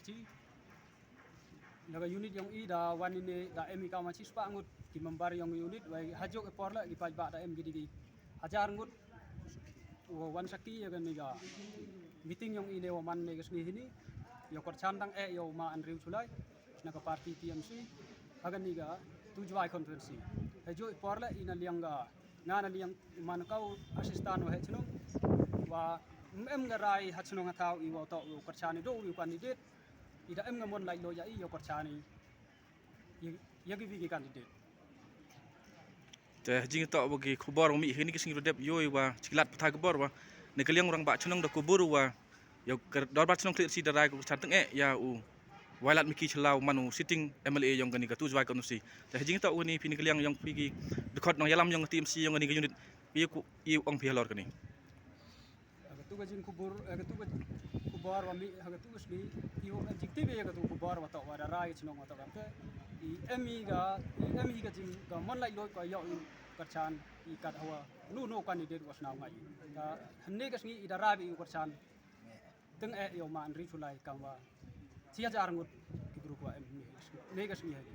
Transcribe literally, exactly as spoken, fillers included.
Chi, la ka unit yong i da wan ini da em i kam chi spah ngut ki member yong unit, wei hajooh i por le ki paidbah da em ki di ki hajar ngut. Wa wan sakhi ya kani ka meeting yong i ne wa man ne ka sngi hini, yow kyrchan tang eh yow ma Andrew Chulai na ka party T M C ha kani ka Tujwai constituency. Hajooh i por le i na liang ka, nga na liang man ka u assistant wa heh chnong, wa em ka rai ha chnong ha thaw i wa toh u kyrchan i do u candidate, i da em ka mon lai lo ya i yow kyrchan i ya, ya ki wi ki candidate. Te jingtoh wa ki khubor wa mih hini ki sngi ru dep yow i wa chi ki lad pathai khubor wa ne ka liang u rangbah chnong da kubur wa yow ka dorbar chnong Khliehriat da rai ko kyrchan tang eh ya u Wailadmiki Shylla man u sitting M L A yong kani ka Tujwai constituency. Te jingtoh wa ni phi ni ka liang yong phi ki dkhot nongyalam yong ka T M C yong kani ka unit, phi ku i ong phi halor kani. Ha katu ka jingkhubor, ha katu ka khubor wa mih ha katu ka sngi, i wa jingtip ya katu ka khubor wa toh wa da rai ka chnong wa toh kam te, i em i ka, i em i ka jing ka mon lai lo ka yow i kyrchan i kat hawa nu nu candidate wa sñiaw ngai. Ka hynne ka sngi i da rai i kyrchan tang eh yow ma Andrew Chulai kam wa chi hajar ngut ki bru wa em ne ka sngi hini.